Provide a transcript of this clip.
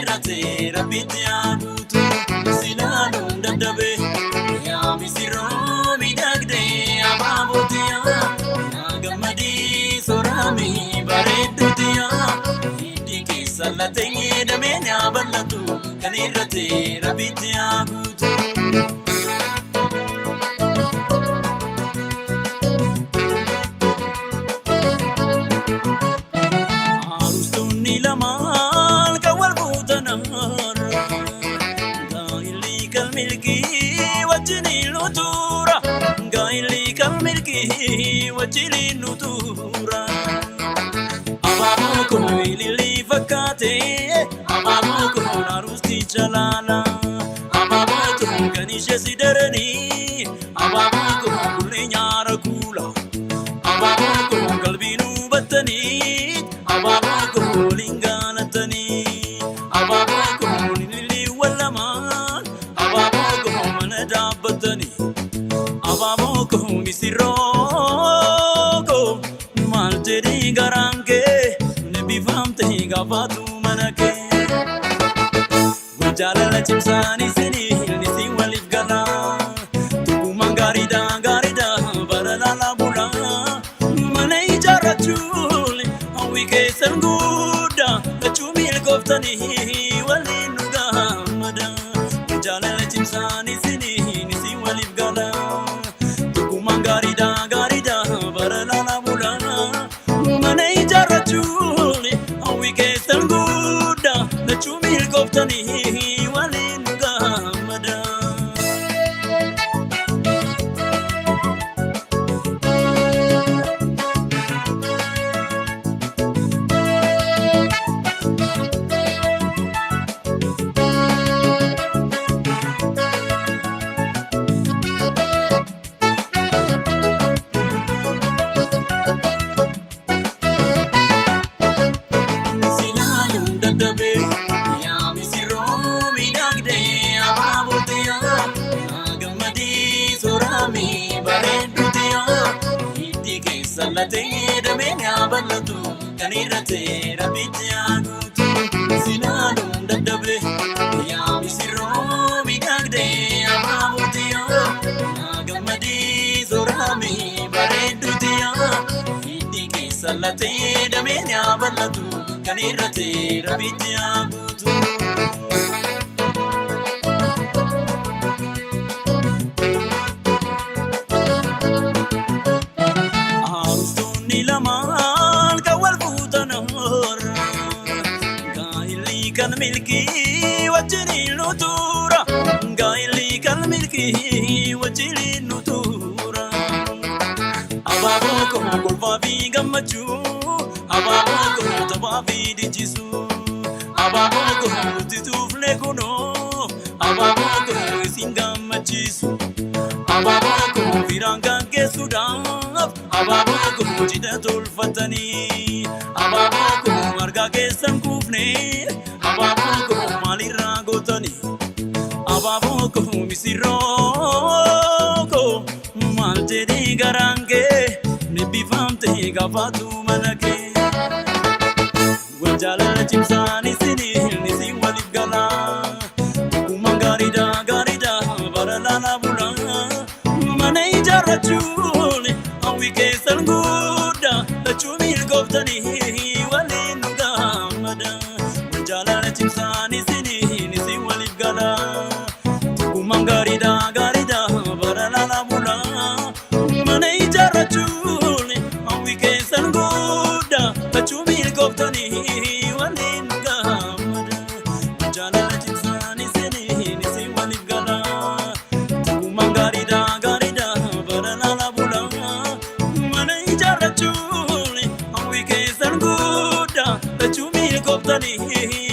irratti rabbitti haa guutu. Silaaluun dadhabee yaa misirroo miidhagdee abaabootiyaa yaa gammadii soraamii bareedduutiyaa hiddi keessa latee damee yaa bal'atu kan irratti rabbitti haa guutu. Arustonni lamaan kan wal fuutan har'a. Gaa'illi kan milkii wajjiniin nutura. Gaa'illi kan milkii wajjiniin nutura. Abaaboo kun ilillii fakkaate, abaaboo kun arusticha laala. Abaaboo kun kan ishee si daranii, abaaboo kun kullee nyaara kuula. Abaaboo kun qalbii nu battanii, abaaboo kun waliin gaalatanii, abaaboo kun ililliiwwan lamaan, abaaboo kun mana dhaabbatanii, abaaboo kun misirroo koo maal jedhee garaan kee eebbifamte gaafatu mana kee. Jaalala cimsaan isinii isin waliif galaa. Tokkummaan gaariidha gaariidha bara laalaa bulaa. Mana ijaarrachuun hawwii keessan guddaa lachuu milkooftanii waliin nu gammada. Jaalala cimsaan isinii isin waliif galaa. Tokkummaan gaariidha gaariidha bara laalaa bulaa. Mana ijaarrachuun hawwii keessan guddaa lachuu milkooftanii waliin nu gammada. Silaaluun dadhabee yaa misirroo miidhagdee abaabootiyaa yaa gammadii sooramii bareedduutiyaa hiddi keessa latee damee yaa bal'atu kan irratti rabbitti haa guutu. Silaaluun dadhabee yaa misirroo miidhagdee abaabootiyaa yaa gammadii sooramii bareedduutiyaa hiddi keessa latee damee yaa bal'atu kan irratti rabbitti haa guutu. Arustonni lamaan kan wal fuutan har'a. Gaa'illi kan milkii wajjiniin nutura. Gaa'illi kan milkii wajjiniin nutura. Abaaboo koo kolfaa fi gammachuu, abaaboo koo taphaa fi dhinchisuu, abaaboo koo nuti tuufne kunoo, abaaboo koo isin gammachiisu. Abaaboo koo firaan gaggeessuudhaaf, abaaboo koo cidha tolfatanii, abaaboo koo argaa keessan kuufne, abaaboo koo maalirraa gootanii, abaaboo koo misirroo koo maal jedhee garaan kee eebbifamte gaafatu mana kee. Wal jaalala cimsaan isinii isin waliif galaa. Tokkummaan gaariidha gaariidha bara laalaa bulaa. Mana ijaarrachuun hawwii keessan guddaa lachuu milkooftanii waliin nu gammada. Wal jaalala cimsaan isinii isin waliif galaa. Tokkummaan gaariidha gaariidha bara laalaa bulaa. Mana ijaarrachuun hawwii keessan guddaa lachuu milkooftanii waliin nu gammada. Jaalala cimsaan isinii isin waliif galaa. Tokkummaan gaariidha gaariidha bara laalaa bulaa. Mana ijaarrachuun hawwii keessan guddaa lachuu milkooftanii